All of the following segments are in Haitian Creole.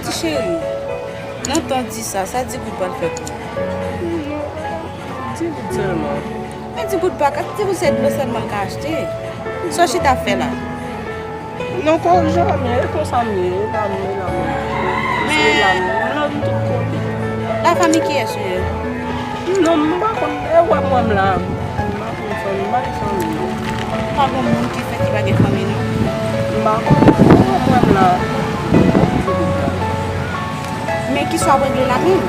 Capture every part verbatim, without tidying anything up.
Cheri, nan tan di sa, sa di goud pral fè pou ou? Non, di goud sèlman. Men di goud pa ka, di goud se dlo sèlman l ka achte. Sa w chita ap fè la? Non, kon janmen, e konsa m ye, e la m ye, e la m ye. Se la m ye, m nan tout kote. Lafanmi kiyès ou ye? Non, m pa konn, e wè m wè m la. M pa konn fanmi, m pa gen fanmi non. Pa gen moun ki fè ki pa gen fanmi non. M pa konn, e wè m wè m la. Men kisa w ap regle la menm?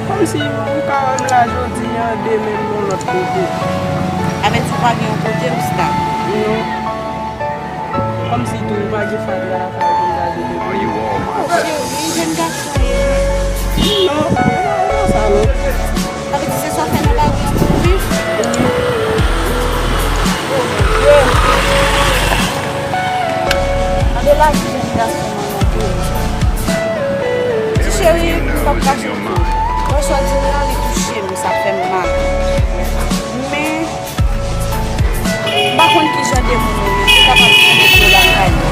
Kòmsi ou ka wè m la jodi a, demen m yon lòt kote. Avèk ou pa gen yon kote ou stab? Non. Kòmsi tou ou pa gen fatra la, fatra pou m ta jete pou ou. Oh, cheri, jèn gason ye. Non, non, non, sa non. Sa vle di se sa w fè nan lari an pou w viv? Oh, Bondye. Gade lavi jèn gason nan nan peyi. Ti cheri, m p ap kache w. Mwen sa w di m nan, li touche m, sa fè m mal. Men, m pa konn ki jan de moun ou ye, se kapab se mesye lakay ou.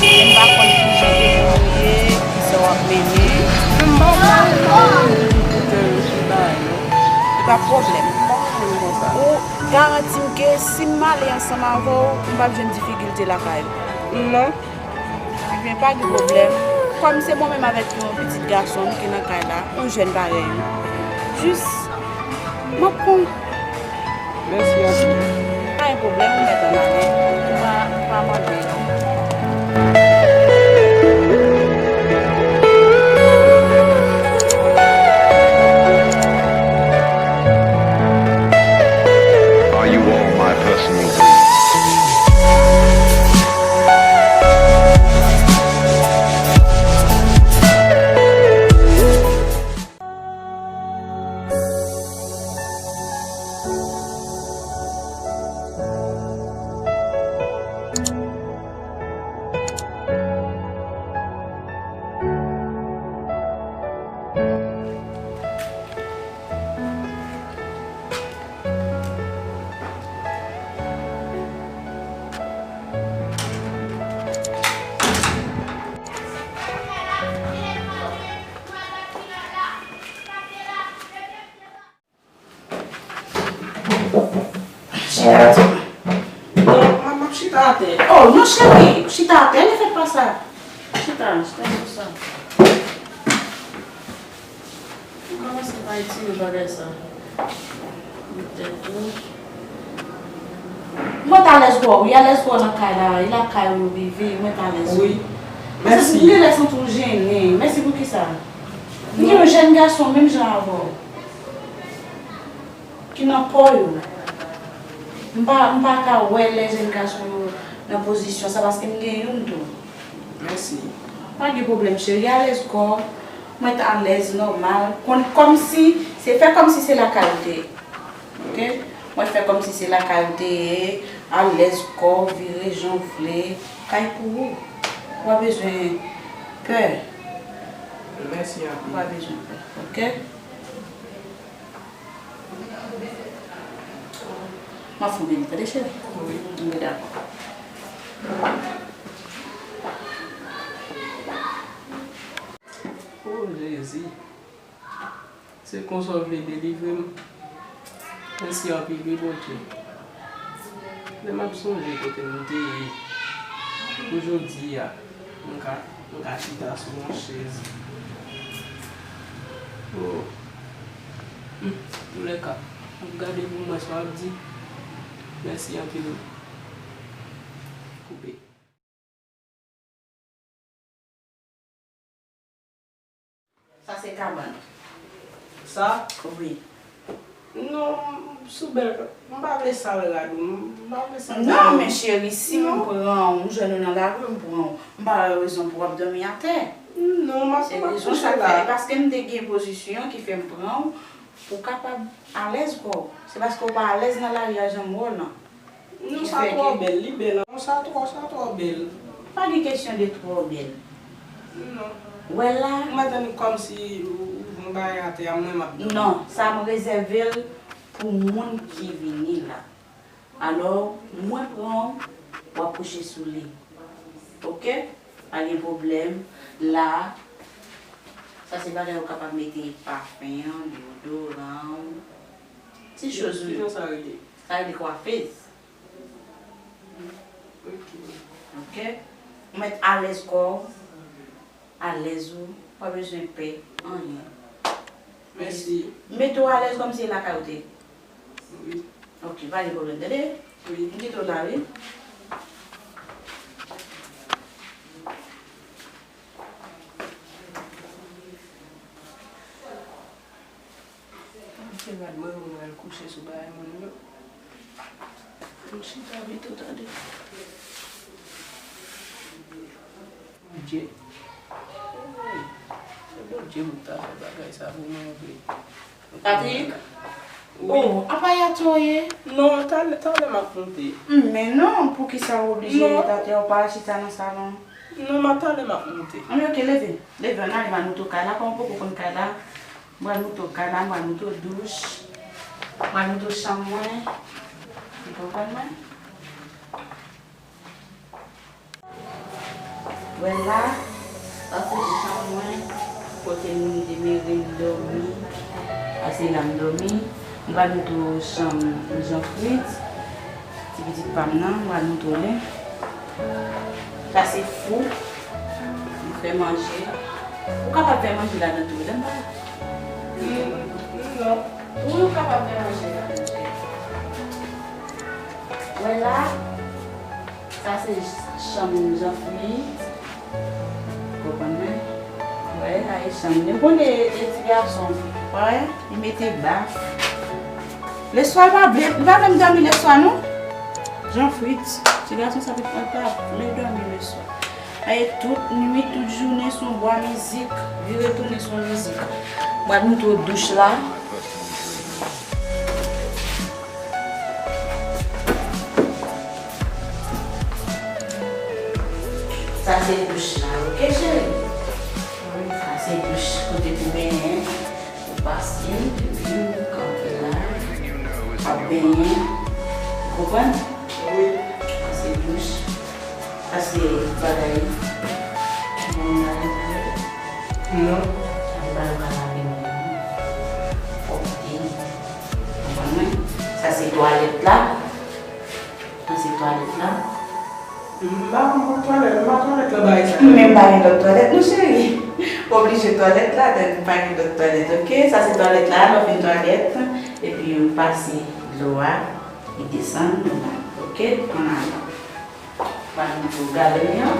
Men m pa konn ki jan de moun ou ye, ki sa w ap mennen. Men m pa, m pa, m pa konn ki bagay non. Pa pwoblèm. M pa konn konsa. Ou garanti m ke si m ale ansanm avè w, m p ap jwenn difikilte lakay ou? Non. Ebyen, pa gen pwoblèm. Kòm se mwen menm avèk yon pitit gason m ki nan kay la, yon jèn parèy ou. Jis, m ap pran w. Mèsi anpil. Pa gen pwoblèm, ou mèt ann ale. Ou pa, ou pa mande non. Are you all my personal Chita, non, m ap chita atè. Oh, non, cheri, chita atè, ne fè pa sa. Chita, chita sou sa. M kòmanse pa itilize bagay sa. Mwen t alèz wè w, wi, alèz wè w nan kay la, e lakay ou rive, mwen t alèz wi. Mèsi. M genlè santi w jennen. Mèsi pou kisa? M gen yon jèn gason menm jan avè w ki nan po yo. M pa, m pa ka wè lè jèn gason yo nan pozisyon sa paske m gen youn tou. Mèsi. Pa gen pwoblèm cheri, alèz kò w, mwen t alèz nòmal. Kon, kòmsi, se fè kòmsi se lakay ou te ye. Oke? Mwen fè kòmsi se lakay ou te ye, alèz kò w, vire jan w vle. Kay pou ou. Ou pa bezwen pè. Mèsi anpil. Ou pa bezwen pè. Oke? M ap fè w beni, tande cheri? Wi. Wi, dakò. O Jezi, se konsa w vle delivre m? Mèsi anpil wi, Bondye. Lè m ap sonje kote m te ye pou jodi a, m ka, m ka chita sou yon chèz. O, hmm, antoulèka, m ap gade pou m wè sa w ap di. Mèsi anpil. Koupe. Sa se kabann. Sa? Wi. Non, sou bèl, m pa vle sa l rad ou, m pa vle sa l rad ou. Non, men cheri, si m pran w, m jwenn ou nan lari, m pran w, m pa wè rezon pou w ap dòmi atè. Non, m ap, m ap kouche la. Se rezon sa k fè, e paske m te gen pozisyon ki fè m pran w, pou w kapab alèz kò w. Se paske w pa alèz nan lari a jan m wè w lan. Non, sa twò bèl, li bèl. Non, sa twò, sa twò bèl. Pa gen kesyon de twò bèl. Non. Wè la. Ou mèt annik kòmsi ou, ou voye yon bagay atè a, mwen m ap dòmi. Non, sa m rezève l pou moun ki vini la. Alò, mwen pran w, w ap kouche sou li. Oke? Pa gen pwoblèm. La, sa se bagay ou kapab mete pafen an, deodoran ou, ti choz ou yo. Kijan sa rele? Sa rele kwafez. Ok. Ok? Ou mèt alèz kò w, alèz ou, pa bezwen pè anyen. Mèsi. Mete w alèz kòmsi e lakay ou te ye. Wi. Ok, pa gen pwoblèm, tande? Wi. M kite w la, wi. Se rad mwen yo mwen al kouche sou bagay moun yo. M chita pito, tande. Bondye. Hey, se Bondye pou ta fè bagay sa pou mwen vre. Patrick? Wi. Oh, apa y a tou ye? Non, talè, talè m ap monte. Hmm, men non, poukisa w oblije ret atè, ou pa chita nan salon? Non, m ap talè m ap monte. Anben, ok, leve. Leve, ann ale, m al montre w kay la, kòm ou poko konn kay la. M pral montre w kay la, m pral montre w douch. M pral montre w chanm mwen. Ou konprann mwen? Wè la, sa se chanm mwen, kote m te mere m dòmi. Sa se la m dòmi. M pral montre w chanm Jean Fritz, ti pitit pa m nan, m pral montre w li. Sa se fou, li fè manje. Ou kapab fè manje ladan tou, wi, dan pa. Non. Wi, ou kapab fè manje ladan, cheri. Wè la, sa se chanm Jean Fritz. Konprann mwen? Wè, a e chanm li. Ou konnen e ti gason, wè, li mete baf. Leswa, li pa vle, li pa vle m dòmi leswa, non. Jean Fritz, ti gason sa, li pa vle dòmi leswa. A e tout nwit, tout jounen, se yon bwa mizik. Vire tounen, se yon mizik. M pral montre w douch la. Sa se douch la, ok, cheri? Sa se douch kote pou benyen, ou pase, epi ou kanpe la, w ap benyen. Ou konprann? Wi. Sa se douch. Sa se bagay moun nan. Non. Sa se bagay ou ka lave men w. Fòk ou te konprann mwen. Sa se twalèt la. Sa se twalèt la. M pa konn twalèt, m pa twalèt nan bagay sa. Men m pa gen lòt twalèt, non, cheri. Oblije twalèt la, donk m pa gen lòt twalèt, ok? Sa se twalèt la, lè w fin twalèt, epi ou pase dlo a, li desann, ok? Ann ale. Pral montre w galeri an.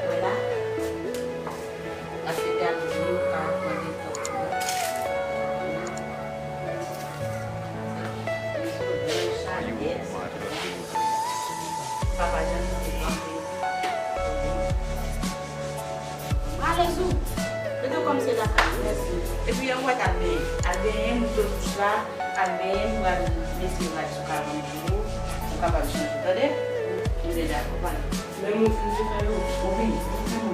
Wè la. Paske galeri ou ka mande kòb tou. Papa Jan te kanpe. Alèz ou. Mete w kòmsi lakay ou, mèsi. Epi ann wè t al benyen. Al benyen, montre w douch la. Al benyen, m pral mete rad sou kabann pou ou. Ou kapab chanje, tande? Nou te dakò, pa nou? Men moun fin te fè yo. Wi, wi, wi.